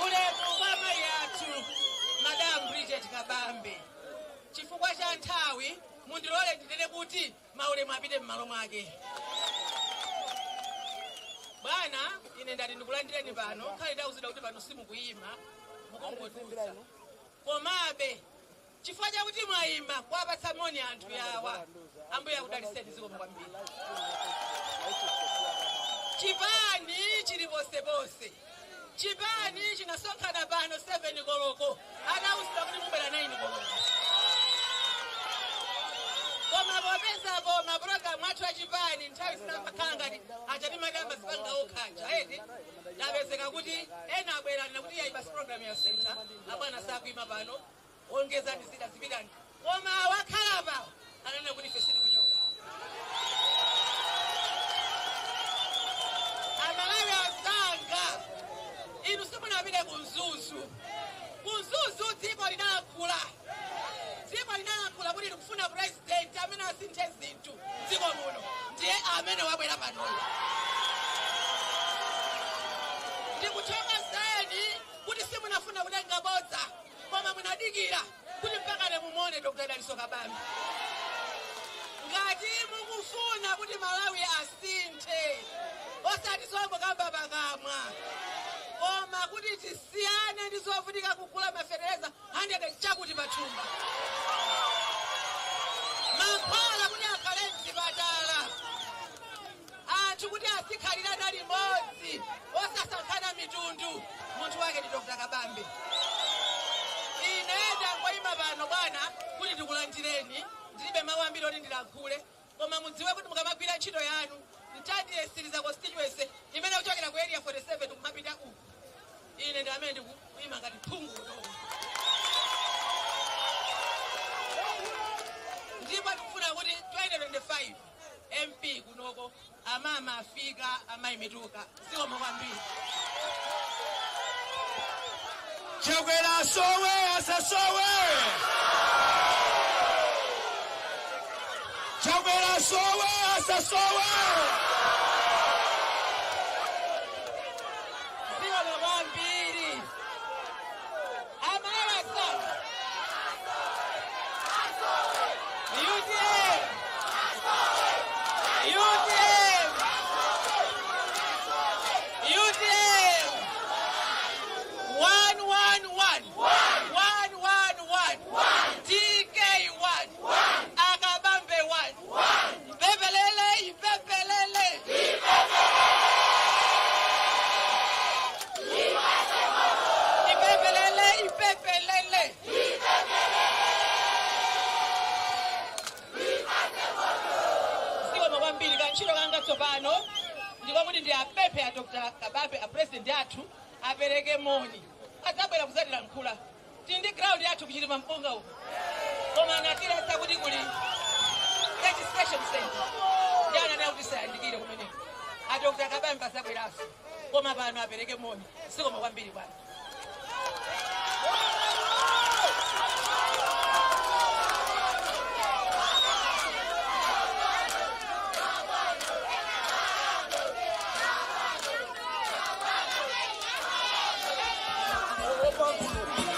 Ulemu kwa mayi athu, Madam Bridget Kabambe. Chifukwa cha nthawi, mundilole ndinene kuti maulemu apite m'malo mwake. Bwana, ine ndati ndikulandireni pano. Khale ndawuzidwa kuti pano simukuyima, mukungodutsa. Komabe chifukwa chakuti mwayima kuwapatsa moni anthu yawa, Ambuye akudalitseni. Zikomo kwambiri. Chipani chili posepose. Chipani chinasonkhana pano 7 koloko, atawuzidwa kuti mubwera 9 koloko. Koma popezapo mapulogalamu athu achipani nthawi zinamakhala ngati achatimagamba zipanga okhaja eti, tapezeka kuti ena abwera nakuti yayi basi, program yasintha, abwana sakuima pano, ongezani zida, zipitani. Koma wakhala pawo ananena kuti ife sitikuchoka. Amalawi azanga, inu simunapite ku Mzuzu. Ku Mzuzu dziko linalankhula, dziko linalankhula kuti likufuna president amene asinthe zinthu dziko muno, ndiye amene wabwera panoyo. Ndikuthokozeni kuti simunafuna kutenga bodza, koma munadikira kuti mpakane mumuone Dr. Dalitso Kabambe. Ngati mukufuna kuti Malawi asinthe, osati zongokamba pakamwa, koma kuti tisiyane ndi zovutika kugula mafetereza 100 chakuti pathumba, mankhwala kuti akhale mzipatala, anthu kuti azikhalirana limodzi osasankhana mitundu, munthu wake ndi Dr. Kabambe. Ine ndangoyima pano, bwana, kuti ndikulandireni. Ndilibe mawu ambiri oti ndilankhule, koma mudziwe kuti mukamagwira ntchito yanu, mtandiyesiriza constituency imene kuchokera ku Area 47 kumapita uku, ine ndi amene ndikuyima ngati phungu kuno, ndipo tikufuna kuti 2025 MP kunoko amama afika amayimituka. Zikomo kwambiri. Chakwera asowe, asasowe? Chakwera asowe, asasowe? Zikomo kwambiri, amalawasa. UTM, UTM, UTM! One, one, one, one, one, one, DK one, Akabambe one. Ipepelele, ipepelele, ipepelele, ipepelele! Zikomo kwambiri. Kantchito kanga tsopano ndikokuti ndi apemphe a Dr. Kabambe, a president athu, apereke moni. Adzabwera kuzatilankhula. Tili ndi ground yathu kuChilima Mpunga uko, koma anatiletsa kuti kuli registration center, ndi ananena kuti sayandikire kumeneko. A Dr. Kabambe azabweranso, koma pano apereke moni. Zikomo kwambiri, bwana.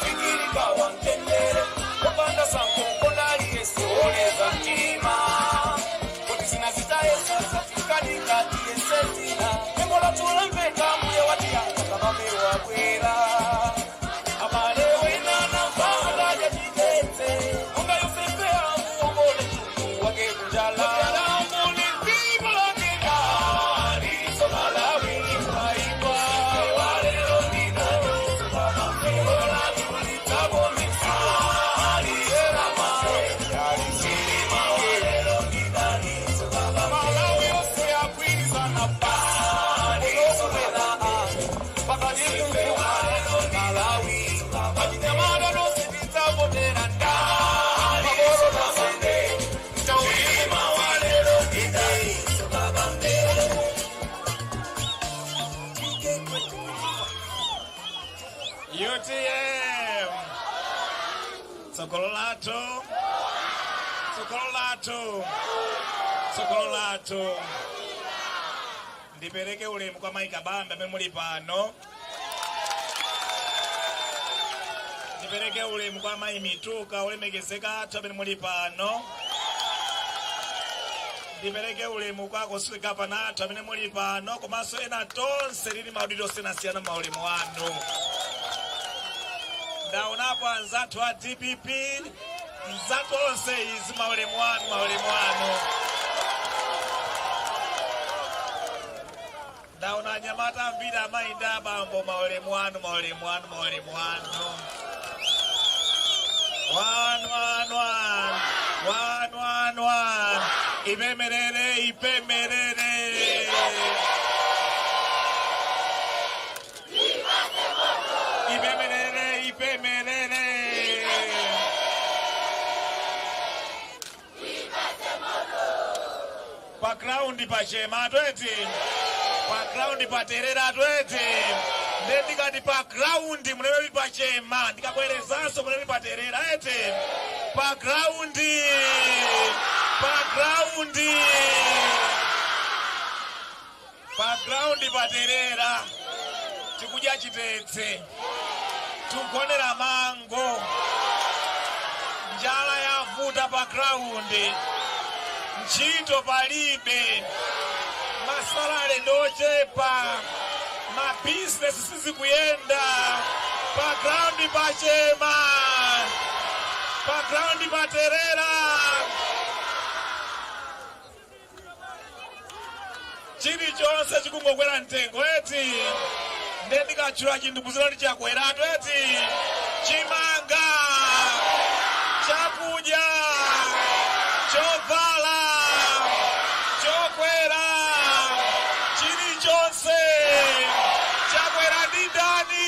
Fikirika wamtendere opanda sankonkonali yesoleza mtima kuti zinazitayesaikatikati yesezina embolatulembeka mbuye watiyanga Kabambe wabwera. Abale wena namva chitetse unga Yosefe amuongole mtundu wake kunjala. Dalitso Malawi aiwa walero Malawi yose yakwizana Malawi achinyamata nonse tidzavotera ndani? Taulima walero ndidalitso Kabambe. UTM, tsogolo lathu, tsogolo lathu, tsogolo lathu. Ndipereke ulemu kwa Mayi Kabambe amene muli pano. Ndipereke ulemu kwa mayi Mituka, olemekezeka athu amene muli pano. Ndipereke ulemu kwa akosweka pana athu amene muli pano, komanso ena tonse lili maudindo osiyanasiyana, maulemu anu. Ndaonapo anzathu a DPP, nzathu onse izi, maulemu anu, maulemu anu. Ndaona anyamata ambiri, amayi ndi abambo, maulemu anu, maulemu anu, maulemu anu. One, one, one, one, one, one. Ipemerere, ipemerere. Ipemerere, ipemerere. Pa ground pachema tweti, pa ground paterera tweti. Nde ndikati pa ground munene pachema, ndikabwerezanso munene paterera eti. Pa ground, pa ground, pa ground paterera. Tikudya chitetse, tikugonera mango, njala yavuta pa ground, ntchito palibe, masalale ndochepa, mabizinesi sizikuyenda. Pa ground pachema, pa ground paterera. Chilichonse chikungokwera mtengo eti. Nde ndikatchula chinthu muziloti chakweratu eti. Chimanga, chakudya, chovala, chokwera, chilichonse chakwera ndi ndani?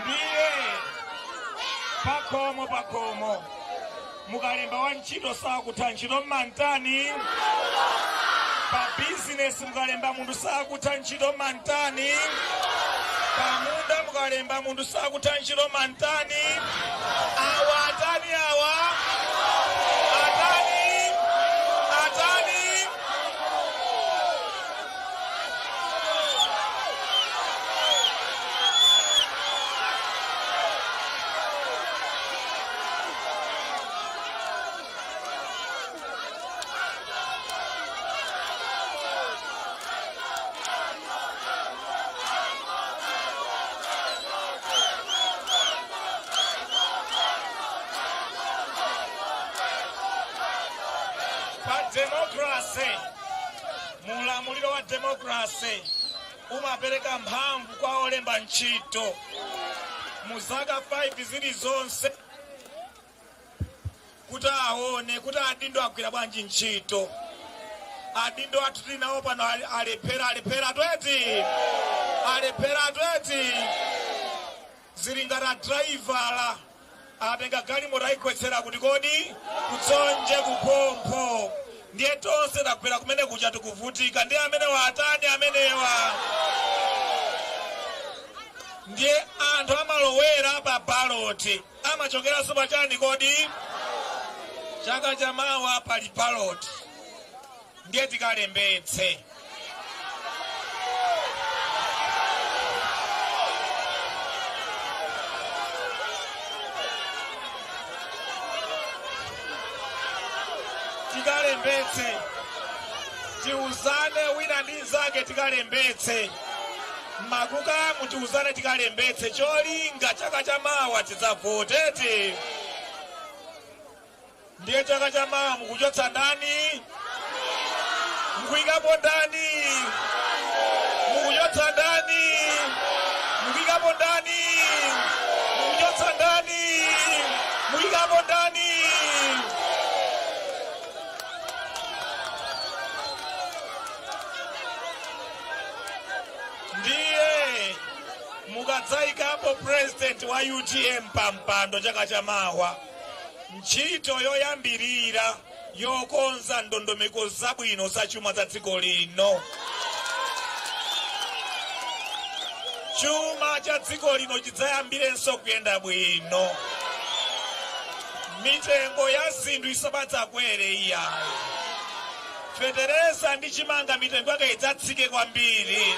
Ndiye pakhomo, pakhomo mukalemba wa ntchito sakutha ntchito mmantani? Pa bizinesi mukalemba munthu sakutha ntchito mmantani? Pamunda mukalemba munthu sakutha ntchito mmantani? Awa atani? Awa atani? Atani? Pa democracy, mulamuliro wa democracy umapereka mphamvu kwa olemba ntchito mu zaka 5 zilizonse kuti aone kuti adindo agwira bwanji ntchito. Adindo athu tili nawo pano alephera, alephera tweti, alephera tweti. Zili ngati adraivala atenga galimoto ayigwetsera kuti kodi kutsonje kuphompho. Ndiye tonse tagwera kumene kucha, tikuvutika. Ndiye amenewa atani amenewa? Ndiye anthu amalowera pa baloti, amachokeranso pachani kodi? Chaka chamawa pali baloti, ndiye tikalembetse. Tikalembetse, tiuzane wina ndi nzake, tikalembetse makuka, mutiuzane tikalembetse, cholinga chaka chamawa tidzavoteti. Ndiye chaka chamawa mukuchotsa ndani, mukuyikapo ndani? Mukuchotsa ndani, mukuyikapo ndani? Mukuchotsa ndani, mukuyikapo ndani? Ndiye mukadzayikapo president wa UTM pampando chaka chamawa, ntchito yoyambirira yokonza ndondomeko zabwino zachuma za dziko lino. Chuma cha dziko lino chidzayambirenso kuyenda bwino. Mitengo ya zinthu isamadzakwere iyayi. Fetereza ndi chimanga mitengo yake idzatsike kwambiri.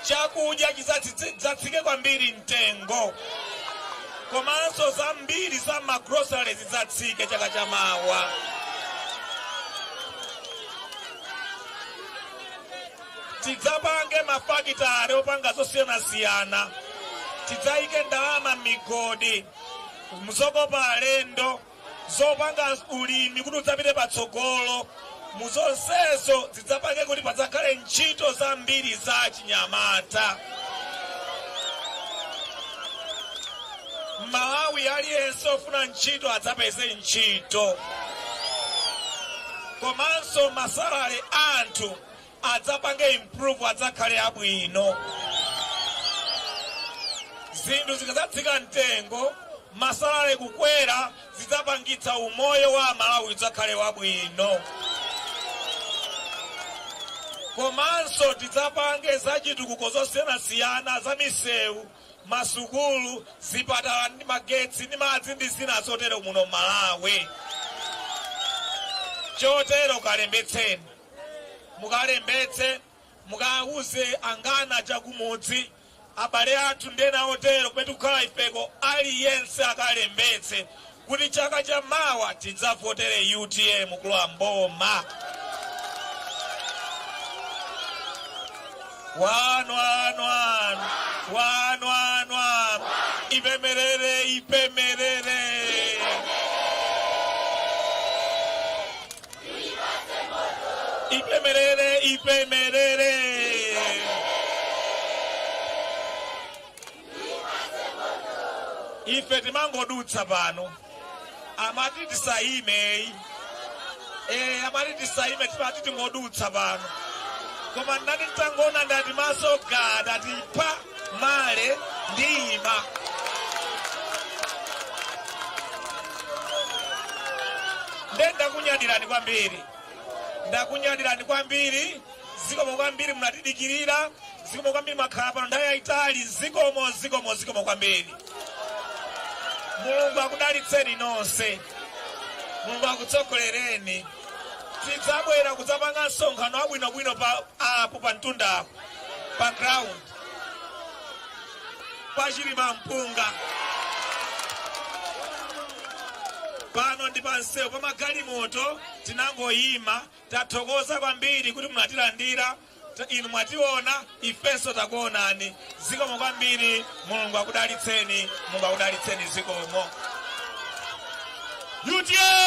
Chakudya chidzatsike kwambiri mtengo. Komanso zambiri za magroceries zidzatsike chaka chamawa. Tidzapange mafakitare opanga zosiyanasiyana. Tidzayike ndalama m'migodi, mzokopa alendo, zopanga ulimi kuti udzapite patsogolo. Muzonsezo zidzapange kuti padzakhale ntchito zambiri za chinyamata. Malawi aliyense ofuna ntchito adzapeze ntchito. Komanso masalale anthu adzapange improve, adzakhale abwino. Zinthu zikadzatsika mtengo, masalale kukwera, zidzapangitsa umoyo wa Malawi udzakhale wabwino. Komanso tidzapange zachitukuko zosiyanasiyana za misewu, masukulu, zipatala ndi magetsi ndi madzi ndi zina zotero muno Malawi. Chotero kalembetseni, mukalembetse, mukawuze angana chakumudzi, abale athu ndena otero kumene tikukhala ifeko, aliyense akalembetse kuti chaka cha mawa tidzavotere UTM kulowa mboma. 1 1 1 1 1 1. Ipemerere, ipemerere. Ipemerere, ipemerere. Ife timangodutsa pano, amati tisayime, amati tisayime, timati tingodutsa pano. Koma ndati tangona, ndati maso ga, ndati pa male ndiyima. Nde ndakunyadirani kwambiri, ndakunyadirani kwambiri. Zikomo kwambiri, munatidikirira. Zikomo kwambiri, mwakhala pano nthawi yayitali. Zikomo, zikomo, zikomo kwambiri. Mulungu akudalitseni nonse, Mulungu akutsogolereni. Tidzabwera kudzapanga msonkhano wabwinobwino pa apo pa mtundapo pa ground pa Chilima Mpunga. Pano ndi pa msewu pa magalimoto, tinangoyima. Tathokoza kwambiri kuti munatilandira. Inu mwationa, ifenso takuonani. Zikomo kwambiri, Mulungu akudalitseni, Mulungu akudalitseni. Zikomo. UTM!